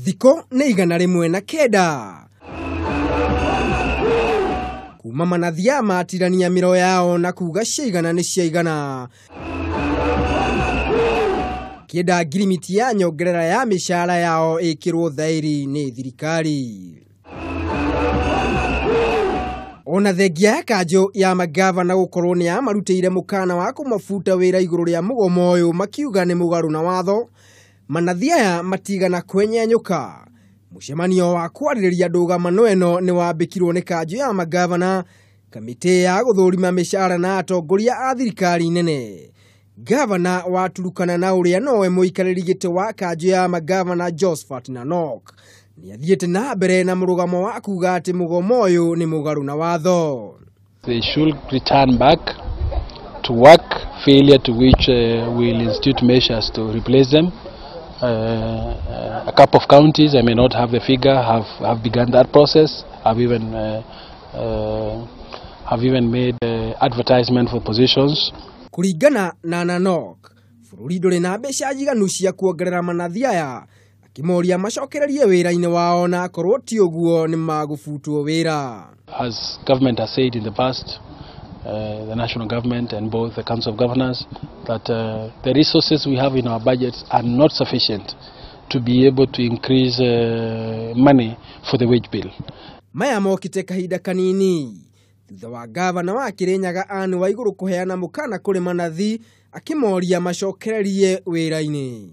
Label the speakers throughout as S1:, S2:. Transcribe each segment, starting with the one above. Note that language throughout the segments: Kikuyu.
S1: Thikũ nĩ 109 kuma manathia matirania mĩro yao na kuga ciaigana nĩ ciaigana kĩenda ngirimiti ya nyongerera ya mĩcara yao ĩkĩrwo thaĩri nĩ thirikari. Ona thengia ya kanjũ ya magavana gũkorwo nĩ yamarutĩire mũkana wa kũmabuta wĩra igũrũ rĩa mũgomo ũyũ makiuga nĩ mũgarũ na watho, manathi aya matigana kwenyenyũka. Mũcemanio wa kwarĩrĩria ndũgamano ĩno nĩ wambĩkirwo nĩ kanjũ ya magavana, kamĩtĩ ya gũthũrima mĩcara na atongoria a thirikari nene. Gavana wa Turukana na ũrĩa nowe mũikarĩri gĩtĩ wa kanjũ ya magavana Josephat Nanok nĩ athiĩte na mbere na mũrũgamo wa kuga atĩ mũgomo ũyũ nĩ mũgarũ na watho.
S2: They should return back to work, failure to which will institute measures to replace them. A couple of counties, I may not have the figure, have begun that process, have even made advertisement for positions.
S1: Kũringana na Nanok, bũrũri ndũrĩ na mbeca njiganu cia kuongerera manathi aya, akĩmoria macokererie wĩra-inĩ wao na akorwo ti ũguo nĩ magũbutwo wĩra.
S2: As government has said in the past, the national government and both the Council of Governors, that the resources we have in our budgets are not sufficient to be able to increase money for the wage bill.
S1: Maya mokĩte kahinda kanini thutha wa gavana wa Kirinyaga Anne Waiguru kũheana mũkana kũrĩ manathi akĩmoria macokererie wĩra-inĩ.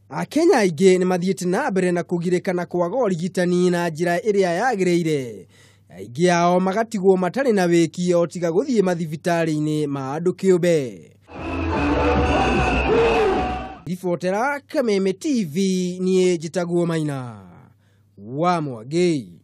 S1: Akenya aingĩ nĩ mathiĩte na mbere na kũgirĩka na kwaga ũrigitani na njĩra ĩrĩa yagĩrĩire. Aingĩ ao magatigwo matarĩ na wĩki o tiga gũthiĩ mathibitarĩ-inĩ ma andũ kĩũmbe. Ribotera Kameme TV, niĩ njĩtagwo Maina wa Mwangĩ.